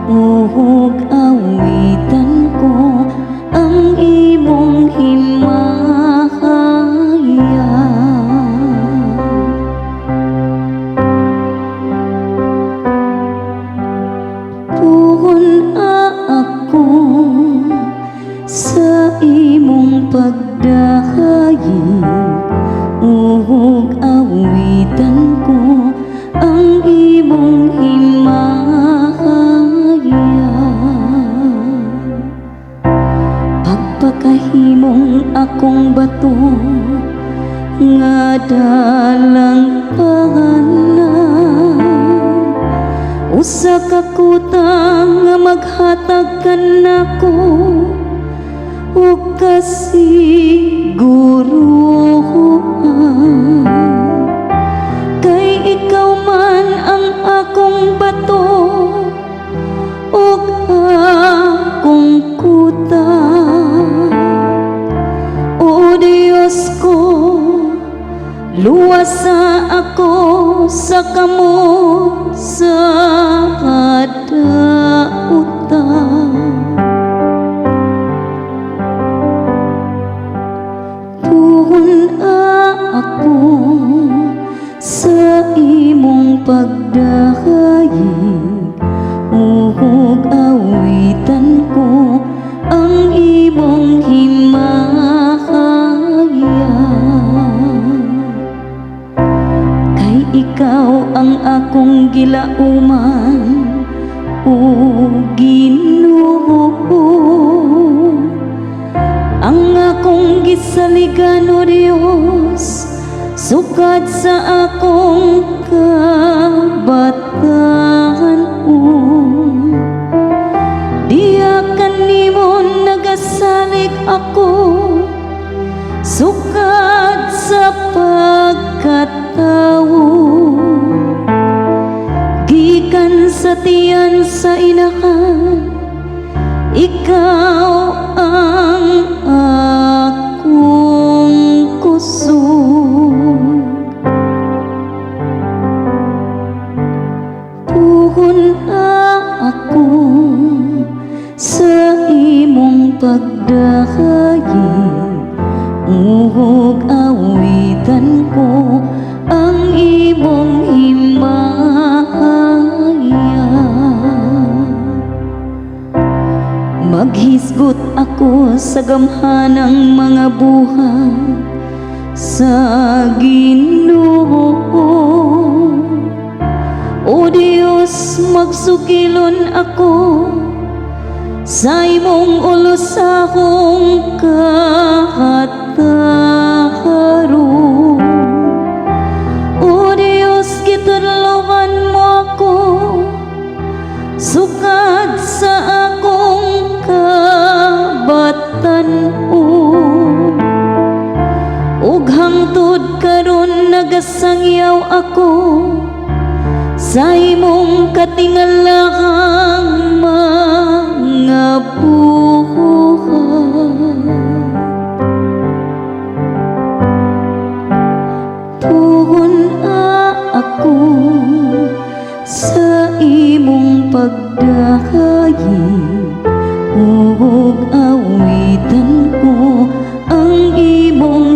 ug awitan ko ang imong himaya. Puhon ako sa imong pagdayeg ug awitan ko ang imong himaya. Pagpakahimong akong bato nga dalang panganan, usa ka kuta nga maghatag kanako og kasiguruhan, kay ikaw man ang akong bato ug akong kuta. O Diyos ko, luwasa ako sa kamot sa kadautan. Puhon ako sa imong pagdayeg ug awitan ko ang imong himaya, kay ikaw ang akong gilauman, o Ginoo, ang akong gisaligan, O Dios, sukad sa akong kabataan. Diha kanimo nagasalig ako sukad sa pagkatawo, gikan sa tiyan sa inahan, ikaw ang akong kusog. Puhon ako sa imong pagdayeg ug awitan ko ang imong himaya. Maghisgot ako sa gamhanang mga buhat sa Ginoo. O Dios, magsugilon ako sa imong ulusahong katarong. O Dios, gitudloan mo ako sukad sa akong kabatan-on, ug hangtod karon nagasangyaw ako sa imong katingalahang mga buhat. Puhon ako sa imong pagdayeg ug awitan ko ang imong